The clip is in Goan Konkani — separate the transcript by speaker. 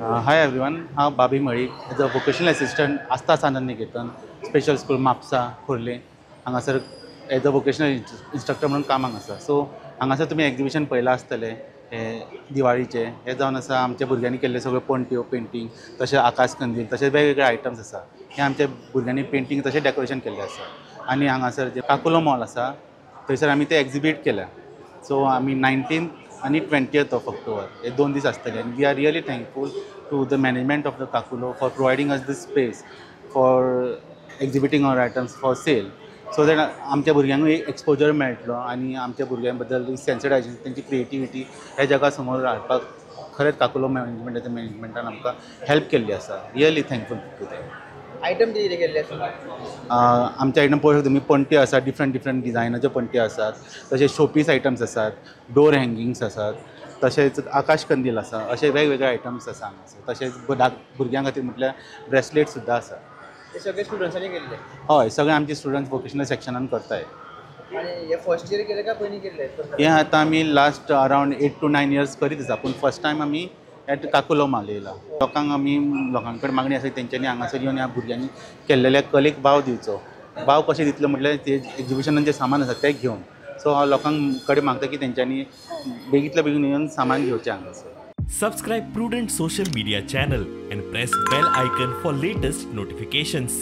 Speaker 1: हाय एवरीवन, हांव Babi Malik, as a vocational assistant Aastha Sanand Niketan special school, Mapusa, Khorlim हांगासर एज अ वोकेशनल इन्स्ट्रक्टर म्हणून कामाक आसा. सो हांगासर तुमी एग्जिबिशन पळयलां आसतलें हें दिवाळीचें. हें जावन आसा आमच्या भुरग्यांनी केल्ले सगळे पणट्यो, पेंटींग, तशें आकाश कंदील, तशें वेगवेगळे आयटम्स आसा. हे आमच्या भुरग्यांनी पेंटींग तशें डेकोरेशन केल्लें आसा. आनी हांगासर जें काकुलो मॉल आसा थंयसर आमी तें एग्जिबीट केल्या. सो आमी 19th आनी 20th ऑफ ऑक्टोबर हे 2 दीस आसतले. आनी we are really thankful to the management of the Kakulo for providing us this space for exhibiting our items for sale, so that आमच्या भुरग्यांकूय एक एक्सपोजर मेळटलो आनी आमच्या भुरग्यां बद्दल सेन्सिटायजेशन, तेंची क्रिएटिविटी ह्या जगा समोर हाडपाक खरेंच काकुलो मॅनेजमेंटाच्या मॅनेजमेंटान आमकां हेल्प केल्ली आसा. Really thankful to them.
Speaker 2: Item कितें केल्ले आसा?
Speaker 1: आमचे आयटम पळोवंक शकता तुमी. पणट्यो आसात, डिफरंट डिफरंट डिजायनाच्यो पणट्यो आसात, तशेंच शोपीस आयटम्स आसात, डोर हँगिंग्स आसात, तशेंच आकाश कंदील आसा. अशे वेगवेगळे आयटम्स आसा हांगासर. तशेंच भुरग्यां खातीर म्हटल्यार ब्रेसलेट सुद्दां आसा.
Speaker 2: ते सगळे स्टुडंट्सांनी केल्ले?
Speaker 1: हय, सगळे आमचे स्टुडंट्स वोकेशनल सेक्शनान करताय.
Speaker 2: आनी हे फर्स्ट इयर केले काय पयलीं केल्ले?
Speaker 1: हें आतां आमी last around 8 to 9 years करीत आसा, पूण फर्स्ट टायम आमी एट काकुलो माल येयला. लोकांक आमी लोकां कडेन मागणी आसा तेंच्यांनी हांगासर येवन ह्या भुरग्यांनी केल्लेल्या कलेक वाव दिवचो. वाव कशें दितलो म्हटल्यार ते एग्जिबिशनान जें सामान आसा तें घेवन. सो हांव लोकां कडेन मागता की तेंच्यांनी बेगींतल्या बेगीन येवन सामान घेवचें हांगासर.
Speaker 3: Subscribe Prudent Social Media channel and press bell icon for latest notifications.